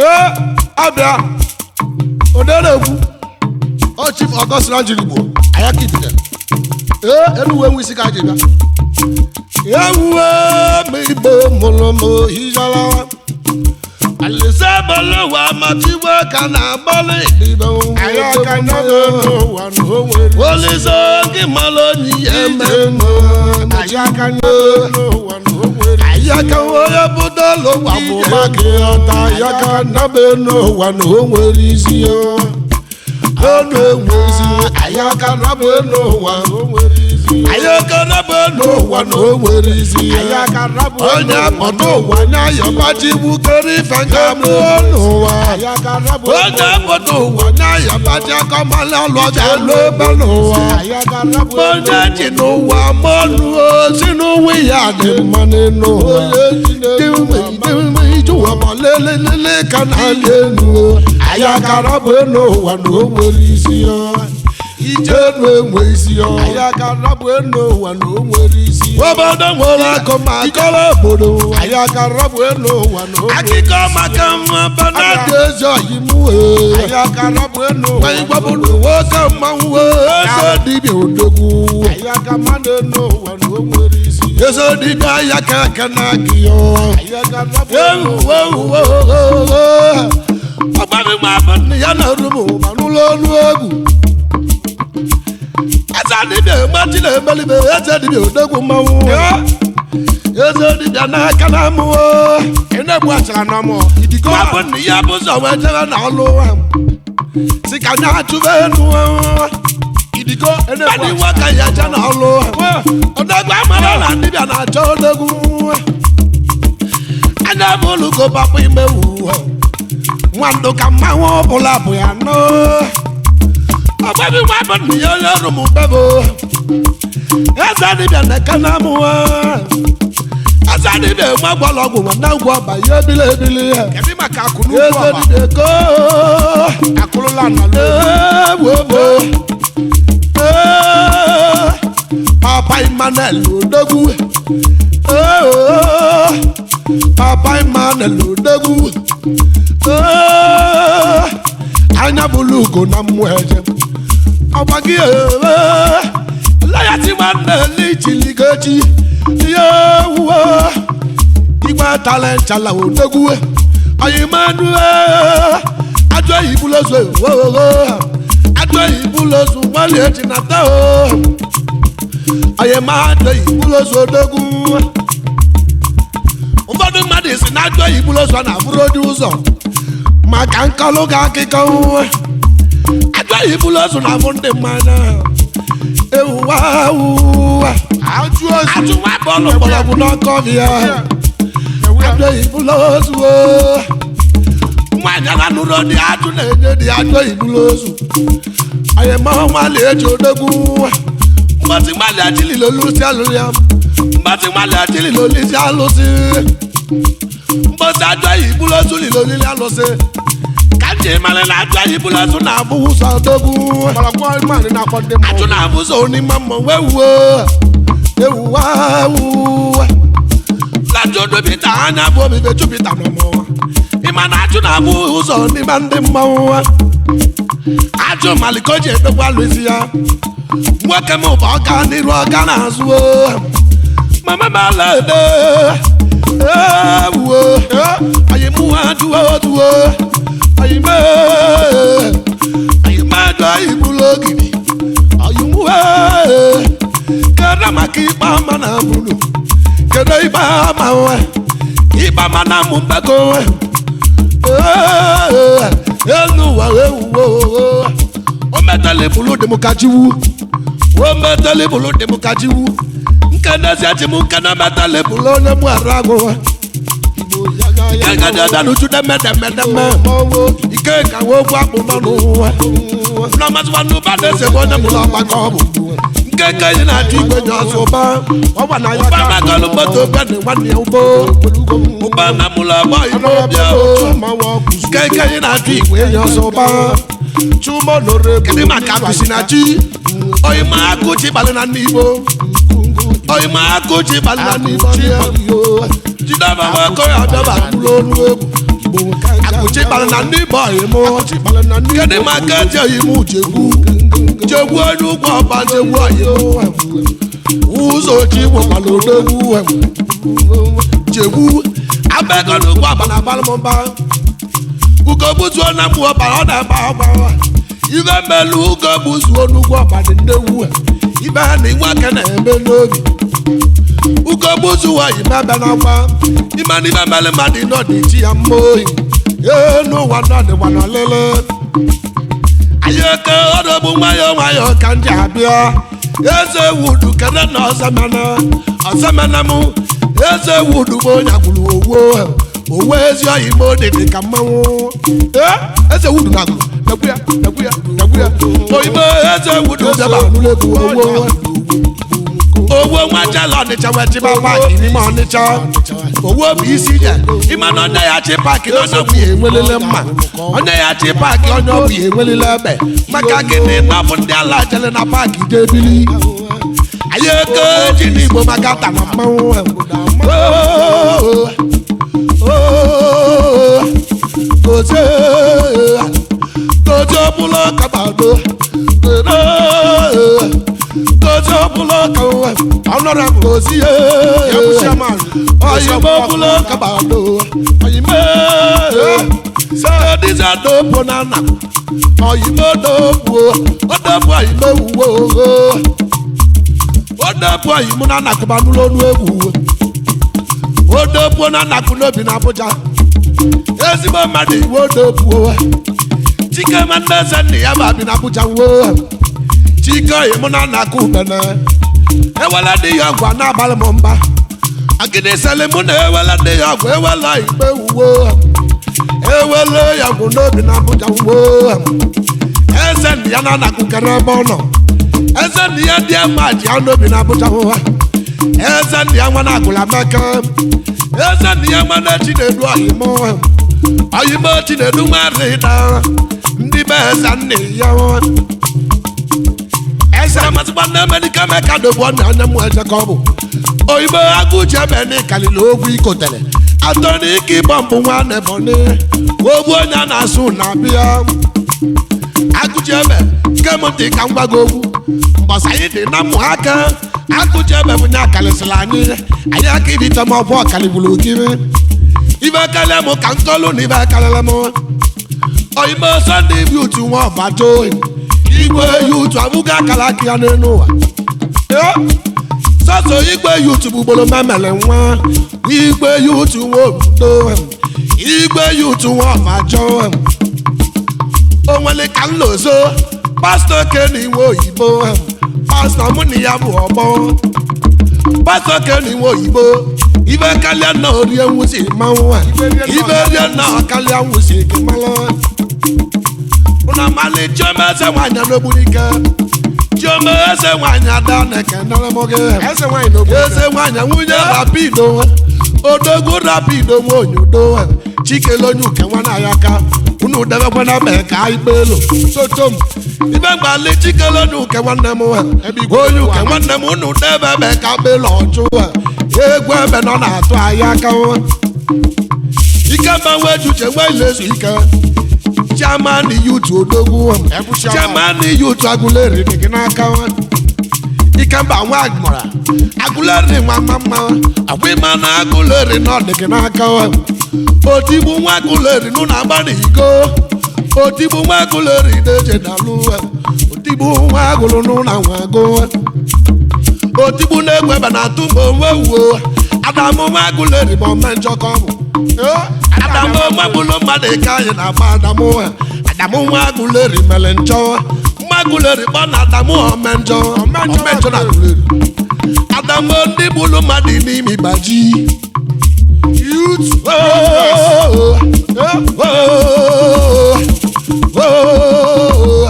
Ee, abịa oderegwu ọ Chief Augustine Anjirigbo ayaka ibide. Ee, elu uwe nwe isi ka ji bịa. Ewuwe m igbo mụrụ m hijalawa alisebelewa machiwe ka na-agbalị olise gị mara onye ihe eme ayaka onye budolu gwabụba gị ọta ayaka nabe n'ụwa na o nwere isi ọnụ enwe isi ayaka nabe n'ụwa ayaka nabe n'ụwa na o nwere isi onye akpọta ụwa anya yabaji gbukere ife nke mụọ n'ụwa onye akpọta ụwa anya yabaji akọmala ọlụọja alụ ebe n'ụwa onye ji n'ụwa mọnụ si n'ụwa ya dị mma n'ụwa ijuwa ma lelelele ka na-alị elu ayakara bụ n'ụwa na o nwere isi ije enu enwe isi obodo nwere akụ ma akọrọ obodo akụkọ maka mma banadị ezi oyi m wee gwabụrụ nwoke mmanwụ eze dibịa odogwu eze dibịa ya ka aka na akị ya ọgbaghị m abụ ya na rumu ma n'ụlọ ọnụ egwu eze dibịa egbachi na-emelibe eze dibịa odogwu mmanwụ eze dibịa n'aka na amụọ bụ nna ya bụ ụzọ wee jebe na ọlụ si ka anya achụba enu badị nwoke ya je na ọlụ odogwu amara na dibịa na-achọ odogwu anya bụ ụlụko papa imewu nwandụ ka mmanwụ ọbụla bụ ya nọ ọgbabi nwa bụ nna ya onye ọrụ m bebo eze dibịa na-eke na amụọ eze dibịa enwe gwọrọ ọgwụ nwa na ngwa ọba ya ebili ebili eze dibịa eko ewo Papa Emmanuel odogwu Papa Emmanuel odogwu anya bụlụ ugo na mmụọ eje ọgba gị laghachi nwanne lichiligochi ihe wuo igwe talentsala odogwu oyimanu ajọ ibulozu ajọ ibulozu nwale eji na taa oyima ajọ ibulozu odogwu ụfọdụ mmadụ si na ajọ ibulozu a na-abụrụ onye ụzọ maka nkọlụ ga akịkọ ajọ ibulozu na-abụ ndị mmanya ewuwa ajụ nwa bọọlụ mgbọrọgwụ n'ọkọ ya ajọ ibulozu nwaanyị na nụrụ dị ajụ na-enye dị ajọ ibulozu anyị ma nwale eji odogwu mgbatị nwale ajilila olusi alụ ya mgbatị nwale ajilila olisi alụsị mgbatị ajọ ibulozu lila olili alụsị ka nji mara na ajọ ibulozu na-abụ ụzọ odogwu ajụ na-abụ ụzọ onime mmụọ wee wuo ewuwa wuwa lajụ dubita anya bụ obibe jupita n'ọmụwa ịma na ajụ na-abụ ụzọ n'ime ndị mmanwụ ajụ maliko ji edokwa alụzi ya nwoke m bụ ọka n'iru ọka na-azụ mama m ala ede ewuo anyị mụ ajụwa otuo anyị mee anyị mmadụ anyị bụrụ ogidi anyị mụ kedu maka ikpe ama na bụrụ kedu ikpe ama nwe ikpe ama na mụ mgbakọ nwe elu ụwa ewuwo o metala bụrụ dị m ka jiwu o metala bụrụ dị m ka jiwu nke n'ezie ji m nke na metala bụrụ onye mụ arụ agụ ike ga n'uju demedemedeme ike ka nwe okwu akpụ nọ n'ụwa na n'ụba na-ese bụ onye mụrụ ọgbakọ ọ bụ nke nke yi na-achọ igwe ji ọsọ ụba ụba makọlụ moto bịa na nwanne ya ụbo ụba na mụrụ ọgbọ igbo bịa nke nke yi na-achọ igwe ji ọsọ ụba kedu maka akụsi na chi oyi ma akụchi gbalị na nne igbo oyi ma akụchi gbalị na nne igbo jide ma nwoke ya bịa ba mkpụrụ ọnụ egwu Akụchi kpara na ndị Igbo ọyịmụ. Kedu maka ezi ọyịmụ Chegbu? Chegbu onye ụgwọ ọba Chegbu ọyịmụ. Ụzọ chi nwekwara odogwu. Chegbu abego n'ụgwọ ọba na agbalụ m mba. Ugogbuzuo na mgbu ọbara ọ na-agba agba. Ibe melu ugogbuzuo n'ugwu ọba dị nnegwu. Ibe ha na iwe aka na-eme n'obi. Ugogbuzuo ime ebe n'akwa. Ime na ibe melu mmadụ nọ dị chi ya mma oyi. Ee, n'ụwa nọ dịkwa n'ọlịlị. Anyị eke ọdọgbu nwayọọ nwayọọ ka ndị abịa. Eze wudu kene na ọzọmena. Ọzọmena mụ. Eze wudu bụ onye agwụrụ owo. Owo ezi oyi ma ọ dị dị ka mmanwụ. Ee, eze wudu na agwụrụ. Nekwu ya, nekwu ya, nekwu ya. Oyime eze wudu bịaba n'ụlọ owo. Owó nwa jala Ọnịcha wee chịba paakị n'ime Ọnịcha. Owo bụ isi je. Ịma na onye ya chi paakị na onye ọ bụ ya enwelele mma. Onye ya chi paakị onye ọ bụ ya enwelele ebe. Maka gịnị na ọ bụ ndị ala jele na paakị jee bili. Anyị eke ji n'Igbo maka ata na mmanwụ. Oo, oo, gozie, gozie ọbụla kabado. Gozie ọbụla ka nwe, Honorable. gozie. Ya bụ chairman. Oyinbo ọbụla kabado. Oyinbo, sẹ́ẹ̀dísà dópo nánà. Oyinbo dópo, ó dópo oyinbo wuwo. Ó dópo oyinbo nánà kó bá nú lónú egwu. Ó dópo nánà kó n'obi n'Abuja. Ezigbo mmadụ iwe dópo. Chike ma ndị eze nna ya ma bi n'Abuja wuo. Chike oyinbo nánà kó bene. Ewela dị ya ọgwụ a na-abalị m mba. Agidi sele mụ na ewela dị ya ọgwụ ewela igbe uwe. Ewela ya ọgwụ n'obi na Abuja uwe. Eze ndị ya na-anakụ kere ebe ọ nọ. Eze ndị ya dị mma ji ya n'obi na Abuja uwe. Eze ndị ya nwa na-agụla meke. Eze ndị ya nwa na Chinedu oyimụ. Oyimụ Chinedu nwa rịda. Ndị be eze nne ya nwa. Eze amasịkwa nne Amerịka meka dobu ọ na anya mụ eje ka ọ bụ. Oyimbo agụji ebe ni kalili ogwu ikotere. Atọ n'ike ịbọmbụ nwa nebọni. Ogbu onye a na-asụ na bịa. Agụji ebe nke m ntị ka m gwa gị okwu. Mbọsị anyị dị na mmụ aka. Agụji ebe bụ nye akalịsịrị anyị. Anyị aka ibite m ọbụ ọkaligburu okiri. Ibe karịa m ka nkọlụ na ibe karịrị m. Oyimbo Sunday bi otu nwa ọbajo. Igwe yutu abụghị akara aka ya n'elu ụwa. Ee, sọsọ igwe yutu bụ ugboro memele nwa. Igwe yutu nwa obodo. Igwe yutu nwa ọbajọ. O nwere ka m lozo. Pastọ Kenny nwe oyibo. Pastọ mụ na ya bụ ọgbọ. Pastọ Kenny nwe oyibo. Ibe kalịa na orie nwụzi mmanwụ a. Ibe rie na ọkalịa nwụzi gị malụ. Una mali chioma eze nwanyị n'Ogbunike. Chioma eze nwanyị ada na-ekenere m gị. Eze nwanyị n'Ogbunike. Eze nwanyị nwunye Rapido. Odogwu Rapido nwe onyudo. Chikele onye uke nwa na ya aka. Unu debekwa na mee ka ikpe elu. Sotom. Ibe mgbali chikele onye uke nwanne m. Ebe igwe Onye uke nwanne m unu debe ebe ka ikpe elu ọchụ. Egwu ebe nọ na-atụ anyị aka. Ike mgbanwe juche nwe ilezu ike. Chairman youth odogwu. Ebu chairman. Chairman youth Aguleri dị gị n'aka. Ikemba nwa agbara. Aguleri nwa mma mma. Agwa ịma na Aguleri nọ dị gị n'aka. Otigbu nwa Aguleri nụ na-agba n'iko. Otigbu nwa Aguleri na-eje n'alụ. Otigbu nwa agụrụ nụ na nwa agụ. Otigbu na-egwu ebe na-atụ mgbe onwe wuo. Adamu nwa Aguleri bụ ome njọ ka ọ bụ. Adamu nwa gburu mmadụ ike anyị na-agba Adamu. Adamu nwa Aguleri mere njọ. Nwa Aguleri kpọ na Adamu ome njọ. Ome njọ Ome njọ na Aguleri. Adamu ndị gburu mmadụ n'ime ịgbaji. Youth. Oh, oh, oh, oh.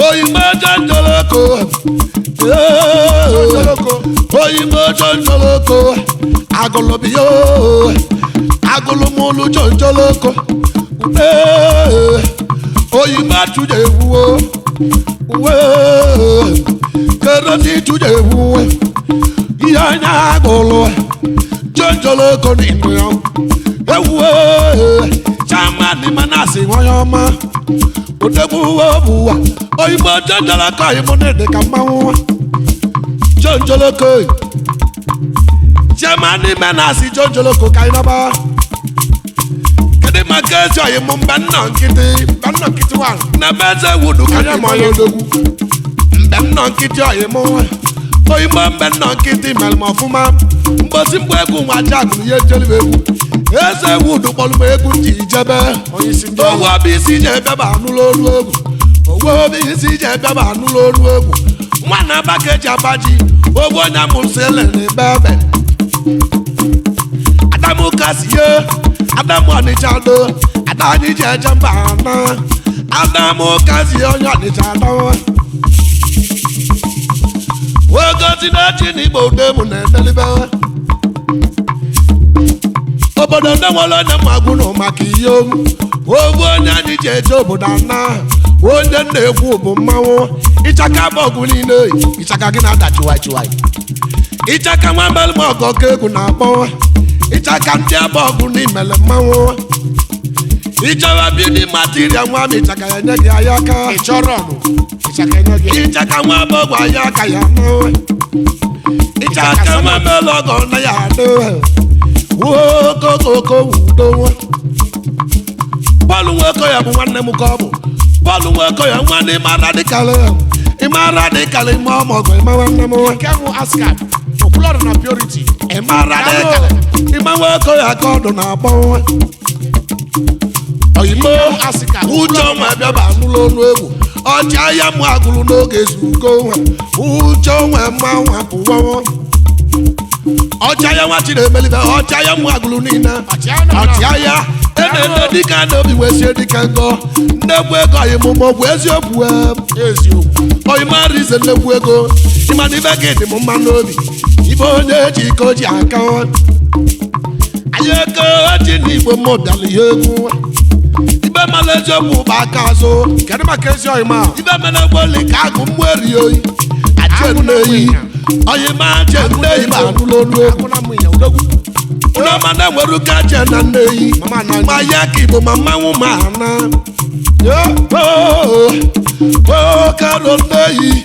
Oyinbo jọjọlọkọ. Jọjọlọkọ. Oyinbo jọjọlọkọ. Agolobiyo. Agolomolu jọjọlọkọ. Oyinbo atúnjẹ ewúwo. Kẹrọtì túnjẹ ewúwo. Ìyá nyà agolo. Jọjọlọkọ nínú yọ. Ewúwo. Chairman Manasi onye ọma. Odegwu obuwa. Oyigbo jonjoloko oyigbo na-ede ka mmanwụ. Jonjoloko. Chairman Manasi jonjoloko ka anyị naba. Kedu maka ezi oyimụ mgbe nnọ nkịtị? Mgbe nnọ nkịtị wa. Na be eze wudu ka Onye anyị ma mara onye. odogwu. Mgbe nnọ nkịtị oyimụ. Oyigbo mgbe nnọ nkịtị mere m ọfụma. Mgbosi mgbe egwu nwa jagụrụ ya ejelu m egwu. Eze wudu kpọrọ m egwu m ji jebe. Onye isi ndị ọrụ. Owu obi isi je ebe bụ anụlụ olu egwu. Owu obi isi je ebe bụ anụlụ olu egwu. Nwa na aba ka eji aba ji. Ogbu onye amụrụ si ele na ebe ebe. Adamu kasi ye. Adamu Ọnịcha do. Ada anyị ji eje mba ana. Adamu kasi ye onye Ọnịcha do. Ogosi na ji na Igbo udemu na-edelibe. Obodo ndị nwere onye magwụ nụ maka ihe omu. Ogbu onye anyị ji eje obodo ana. Onye na-ekwu bụ mmanwụ. Ịchaka bụ ọgụ niile. Ịchaka gị na-ada chiwai chiwai. Ịchaka nwa mbalụ ọgọ ka egwu na-akpọ. Ịchaka ndị abụ ọgụ n'imele mmanwụ. Ịchọwa bidi matiria nwa m ịchaka ya nye gị aya aka. Ị chọrọ ọnụ. Ịchaka enye gị. Ịchaka nwa abọgwụ aya aka ya nụ. Ịchaka nwa mmelụ ọgọ na ya adị. Wokokoko wudo. Bọ́ọ̀lù nwoke ya bụ nwanne m ka ọ bụ. Bọ́ọ̀lù nwoke ya nwanne ịmara dịkalị. Ịmara dịkalị ma ọ mọgọ ịma nwanne m. Nke nwụ Ascap. Okwulọrụ na Purity. Ịmara dịkalị. Ịma nwoke ya ka ọdụ na-akpọ. Oyimo uche ọnwa bịa bụ anụlụ ọnụ egwu. Ọchị ahịa mụ agụrụ n'oge ezugo nwa. Uche ọnwa mma nwa pụwa. Ọchị ahịa nwa Chinemelibe, ọchị ahịa mụ agụrụ niile. Ọchịagha ene dịka n'obi wee sie dịka ngọ. Nnekwu ego oyimụ ma ọ bụ eziokwu em. Eziokwu. Oyimarize nnekwu ego. Ịmana ibe gị dị m mma n'obi. Ibe onye eji iko ji aka. Anyị ego ji n'igbo m bịara ihe egwu. Ibe mara eziokwu bụ aka azụ. Kedu maka ezi ọyịma a? Ibe mere gboli ka agụ mmụọ eri oyi. Ache nneyi. Oyima ache nneyi ma anụlụ olu egwu. Agụ na mmụ ịnya odogwu. Ụlọma na-enwere ụka ache na nneyi. Mama na Ma ya ka Igbo ma mmanwụ ma ana. Karo nneyi.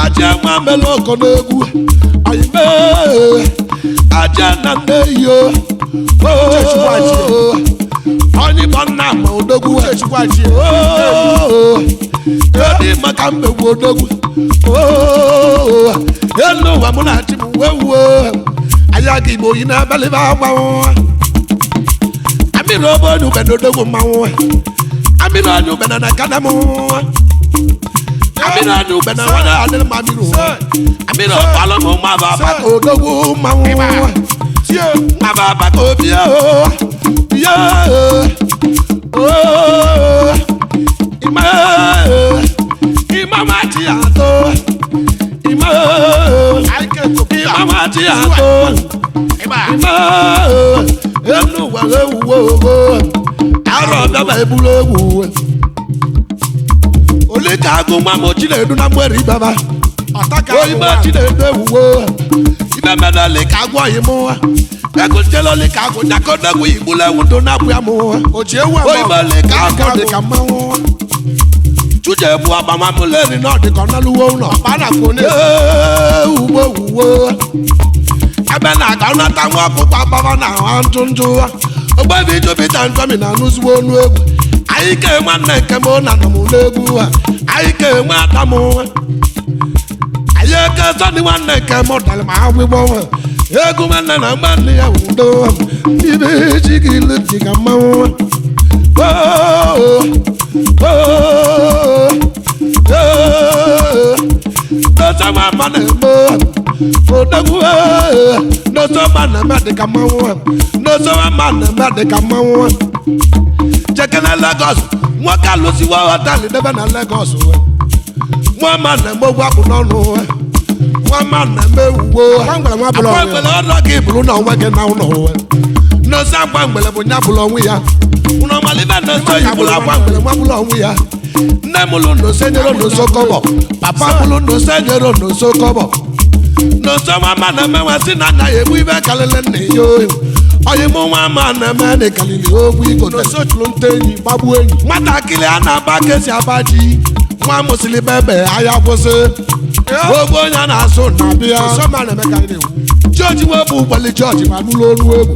Aja nwa mele ọkọ n'egwu. Ayime. Aja na nneyi o. Onye bụ nna ma odogwu. Uchechukwu achie. Edi maka mmegbu odogwu. Elu ụwa mụ na chi m wee wuo. Anya gị Igbo yi n'abalị ba agbanwụ. Amịrị obe onye ube n'odogwu mmanwụ. Amịrị onye ube na nakana m. Amịrị onye ube na nwana adịrị m amịrị ụwa. Amịrị ọkpalụ m nwa bụ abaka odogwu mmanwụ. Tie. Nwa bụ abaka obi o. Yo. Oh. Ima. Ima ma chi atọ. Ima. Ike kọmputa. Ima ma chi atọ. Ịba. Ima. Enu ụwa ewuwo ogo. Arọ bịaba eburu egwu. Ole ka agụ nwa m Chinedu na mgbere ibaba. Ọtaka Oyime Chinedu ewuwo. Ibe mmadụ ka agwọ yi mụ. Ego njelo ka agụ nyakodogwu igbulu ewu ndụ na-akwụ ya mụ. Oji ewu eme Oyime ọgụ. ka agụ dị ka mmanwụ. Chuje egbu agbamamụleri na ọdịkọ n'aluwo ụlọ. Ọkpa na akụ na-esi. Ee, ugbo wuwo. Ebe na-aga nata nwa ọkụkọ agbaba na ahụ njụ njụ. Ogbebi Jupiter Ntomi na anụziwo ọnụ egwu. Anyị ke nwanne nke m na nọ m n'egwu a. Anyị ke nwe ata m. Anyị eke sọni nwanne nke m dara m agbịgbọ. Egwu nwanne na nwanne ya wudo. Ibe chi gị ilu dị ka mmanwụ. Oh, oh, oh, n'ọsọ ma na-eme odogwu n'ọsọ ma na-eme dịka mmanwụ n'ọsọ ma na-eme dịka mmanwụ jeke na Lagos nwoke alụsiwo họtelụ debe na Lagos nwa ma na-eme ogwu akpụ n'ọnụ nwa ma na-eme ewuwo Akwa ngwere nwa bụla akwa onwe. ngwere ọnụ gị bụrụ na onwe gị na ụlọ onwe n'ọsọ akwa ngwere bụ nya bụrụ onwe ya ụlọ malibe n'ọsọ yi bụrụ akwa ngwere nwa bụrụ onwe ya nne m lụ n'ose nyere n'ose kọbọ papa m lụ n'ose nyere n'ose kọbọ n'ose nwa ma na-eme nwa sị na nna ya egbu ibe karịrị nna ya oyi Ọyịmụ nwa ma na-eme n'ịkalili okwu igote. N'oso chụrụ nta enyi gbagbuo enyi. Nwatakịrị a na-aba ka esi aba ji nwa mụsịrị bebe ahịa kwụsị. Ogbe onye a na-asụ na-abịa. Nso ma na-eme ka anyị na-ewu. Jọji wepụ ụgbọelu jọji ma nụlụ olu egwu.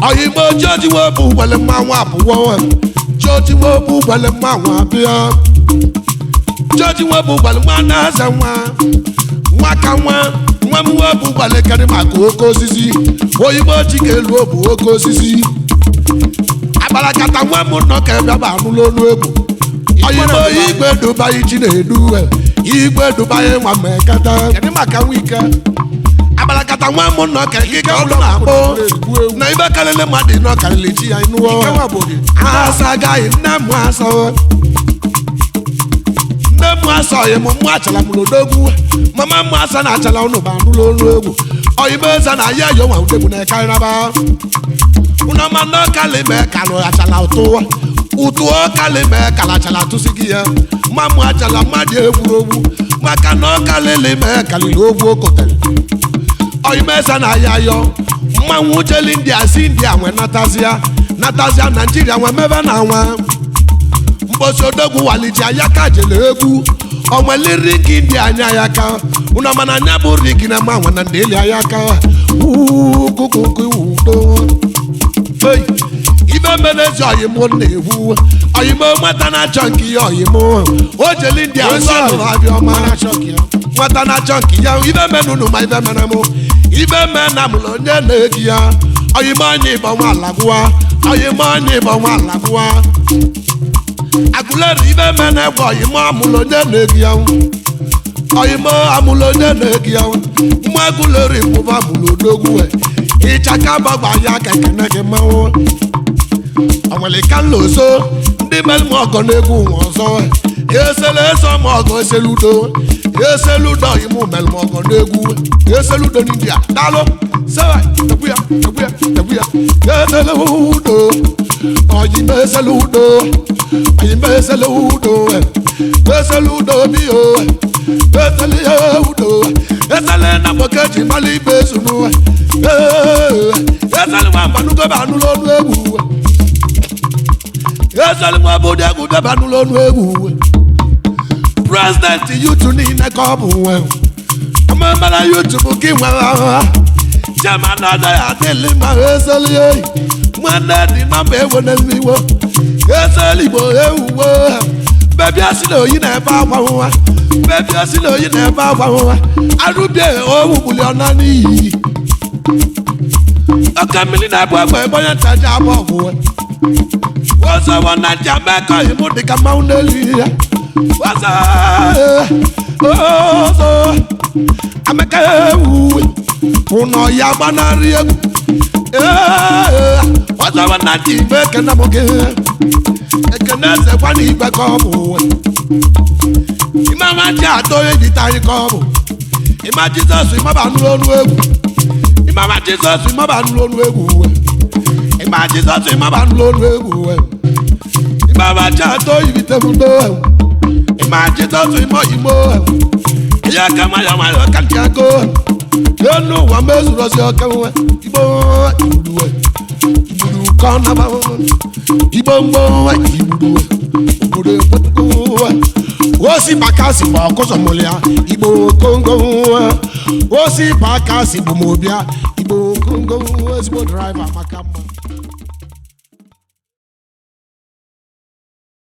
Ọyịmụ jọji wepụ ụgbọelu mmanwụ apụwo. Jọji wepụ ụgbọelu mmanwụ abịa. Jọji wepụ ụgbọelu nwa na-eze nwa. Nwa ka nwa nwa m wepụ ụgbọelu karị maka oke osisi. Oyigbo ji ga-elu obu oke osisi. Akparakata nwa m nọ ka ebe ba anụlụ olu egwu. Oyigbo igwe dubai ji na-edu igwe dubai nwa m eketa. Kedu maka Wike? Abalakata nwa m nọ ka ike ọlụ na-akpọ na ibe karịrị mmadụ nọ karịrị chi ya nụọ. Ike nwa bụ gị. Asa agaghị nne m asa, nne m asa. Ọyị m mụ achala m n'odogwu mama m asa na achala ụnụ ba anụlụ olu egwu. Ọyị m eze na ya yo nwa udegbu na ekarịraba ụnọma n'ọkalị mee kalụ achala ụtụ ụtụ ọkalị mee kala achala tụsị gị ya mma mụ achala mmadụ egwuregwu maka na ọkalịlị mee kalịrị ogwu okotere. Ọyịmeza na ya yọ mmanwụ jeli ndị a si ndị a nwe natazia natazia Naijiria nwe mebe na nwa mposi odogwu waliji aya ka jele egwu onweli rigi ndị anya ya ka ụnọ mana anya bụ rigi na mmanwụ na ndị eli aya ka kukuku udo. Hey, ibe mere ezi ọyịmụ na-egwu ọyịmụ nwata na-achọ nke ya ọyịmụ o jeli ndị a Ezi nsọ ọyị. abịa ọma. Nwa na-achọ ka ya. Nwata na-achọ nke ya ibe menunu ma ibe mere mụ ibe me na mụrụ onye na-egi ya ọyịmụ anya ịbọ nwa alagụwa ọyịmụ anya ịbọ nwa alagụwa agụleri ibe me na-egwe ọyịmụ amụrụ onye na-egi ya ọyịmụ amụrụ onye na-egi ya mụ agụleri mụba mụrụ odogwu ịchaka gbagba ya ka ekene gị mmanwụ onwere ka nla ozo ndị mere m ọgọ na-egwu nwa ọzọ eselu eso m ọgọ eselu udo eselu udo imụ mere m ọgọ na-egwu eselu udo n'India daalụ sewa egwu ya egwu ya egwu ya eselu udo ọyị m eselu udo ọyị m eselu udo eselu udo bi o eselu ya udo eselu na nwoke ji mara ibe ezunu eselu nwa mbanugo ba anụlụ ọnụ egwu eselu nwa bụ egwu deba n'ụlọ ọnụ egwu. Prezidenti yutu niile ka ọ bụ nwe amamara yutu bụ gị nwere agha chairman anaghị adịlị ma eselu ya oyi nwanne dị na mba ewe n'eluigwe eselu igbo ewuwe bebia si na oyi na-ebe akwa nwa bebia si na oyi na-ebe akwa nwa arụbie owu gbuli ọna n'iyi oke mmiri na-abụ egbe ebe onye ntaja abụ ọgwụ wọ́sọ̀wọ́ nàjà mẹ́kọ̀ ìmú dìkà máa ń lélẹ̀ yá. Wọ́sọ̀ ọ̀sọ̀ amẹ́kẹ́ wù ụnọ ya gbanarị egwu. Wọ́sọ̀wọ́ nàjà ìgbé ekene mụ gị. Ekene ezekwa na igwe ka ọ bụ. Ime ma ji atọ ebite anyị ka ọ bụ. Ịma Jizọs ịmaba nụrụ ọnụ egwu. Ịma ma Jizọs ịmaba nụrụ ọnụ egwu. Ịma Jizọs ịmaba nụrụ ọnụ egwu. Ịma ma ji atọ ibite m ndo. Ịma Jizọs ịmọ imo. Ihe aka nwayọ nwayọ ka ntị agụ. N'elu ụwa m ezuru ozi ọka nwe. Igbo igburuwe. Igburu ka ọ naba. Igbo mgbo igburuwe. Obodo ekwetugo. Osi bakasi bụ ọkụzọ mụrụ ya. Igbo kongo. Osi bakasi bụ m obia. Igbo kongo ezigbo draiva maka mma.